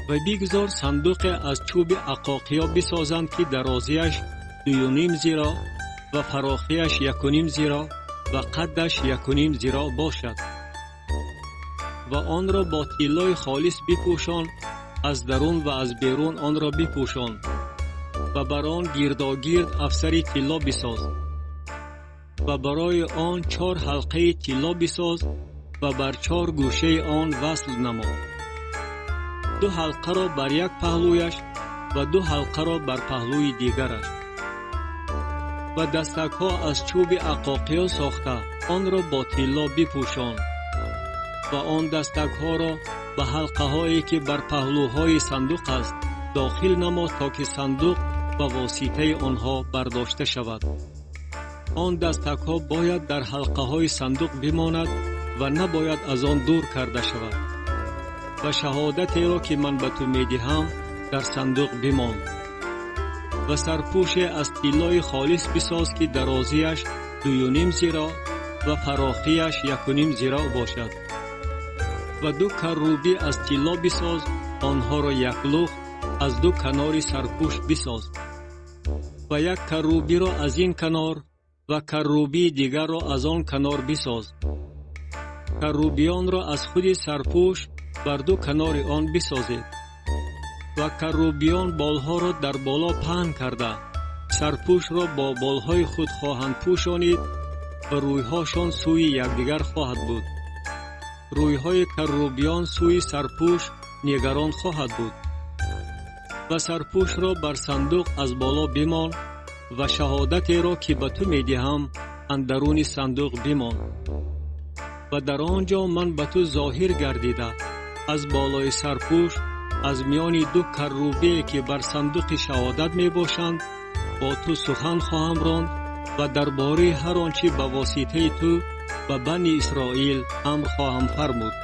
Ва бигзор сандуқе аз чӯби ақоқия бисозанд, ки дарозиаш 2.5 зироъ ва фарохиаш 1.5 зироъ ва қадаш 1.5 зироъ бошад. Ва онро бо тиллои холис бипӯшон, аз дарун ва аз берун онро бипӯшон ва бар он гирдогирд афсари тилло бисоз. Ва барои он 4 ҳалқаи тилло бисоз ва бар 4 гӯшаи он васл намо. 2 ҳалқаро бар як паҳлӯяш ва 2 ҳалқаро бар паҳлӯи дигараш. Ва дастакҳо аз чӯби ақоқия сохта онро бо тилло бипӯшон ва он дастакҳоро ба ҳалқаҳое ки бар паҳлӯҳои сандуқ аст дохил намо, то ки сандуқ ба воситаи онҳо бардошта шавад. Он дастакҳо бояд дар ҳалқаҳои сандуқ бимонад ва набояд аз он дур карда шавад. Ва шаҳодатеро ки ман ба ту медиҳам дар сандуқ бимон. Ва сарпӯше аз тиллои холис бисоз, ки дарозиаш 2.5 зироъ ва фарохиаш 1.5 зироъ бошад. Ва 2 каррубӣ аз тилло бисоз, онҳоро яклухт аз 2 канори сарпӯш бисоз. Ва як каррубиро аз ин канор ва каррубии дигарро аз он канор бисоз. Каррубионро аз худи сарпӯш бар 2 канори он бисозед. Ва каррубиён болҳоро дар боло паҳн карда, сарпӯшро бо болҳои худ хоҳанд пӯшонид ва рӯйҳошон сӯи якдигар хоҳад буд. Рӯйҳои каррубиён сӯи сарпӯш нигарон хоҳад буд. Ва сарпӯшро бар сандуқ аз боло бимон ва шаҳодатеро ки ба ту медиҳам андаруни сандуқ бимон. Ва дар он ҷо ман ба ту зоҳир гардида аз болои сарпӯш аз миёни 2 каррубие ки бар сандуқи шаҳодат мебошанд бо ту сухан хоҳам ронд ва дар бораи ҳар он чӣ ба воситаи ту ба бани Исроил амр хоҳам фармуд.